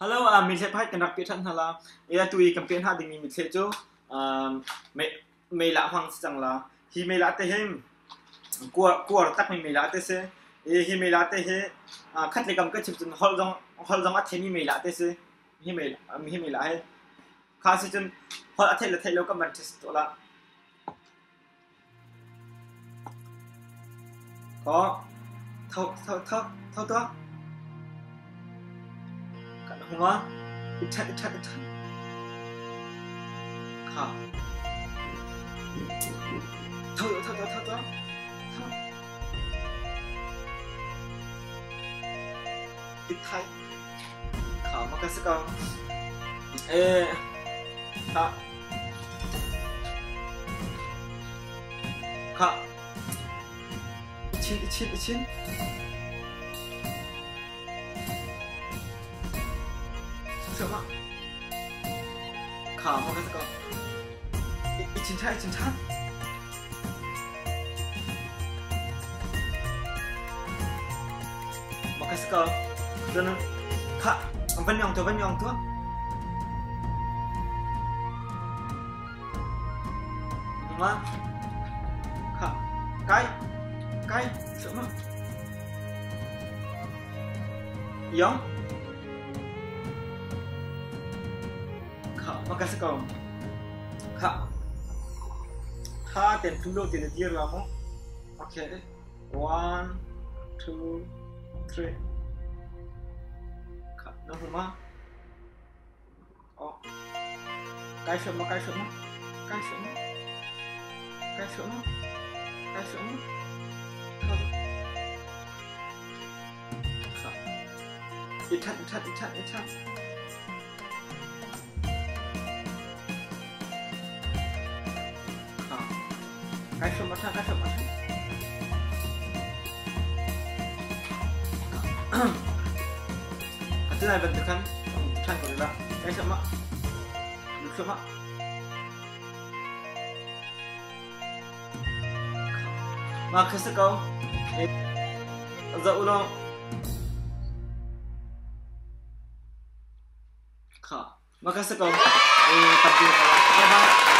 Hello, mithle phai kan rak pe ṭhan hna la. Atu i kan pe hna dingmi mithle cu meilah hmang si cang la. Hi meilah te hin kuar takmi meilah te si. Hi meilah te hi khat le kam ka chim cun holh zong a theimi meilah te si. Hi meilah hi kha si cun holh a theih le theih lo kan van test tuah la. Tho tho tho tho tuah. Kan hung ah i ṭhat i ṭhat i ṭhat. Kha. Tho tho tho tho tuah. Tho. I thai. Kha ma ka si ko. Eh. Kha. Kha. I chin, i chin, i chin. Sama. Kha ma ka ko. I chin tha, i chin tha. Ma ka ko. Cun kha van yong tu, van yong tu. Ma kha kai kai sama yong kha ma ka ko kha tha ten thum lo ten dir la mo. Okay, one, two, three. Kha na huma. Oh. Kai hrim ma, kai hrim ma, kai hrim ma, kai hrim ma, kai hrim ma. Kha. I that, i that, i that, i that. Kha. Kai hrim ma tha, kai hrim ma tha. Atu nai bantuk khan ṭhan ko rih Kai hrim ma. Lu hrim ma. Ma kha si ko. Zoh u law. Kha. Ma kha si ko. Tampi ka. Bye bye.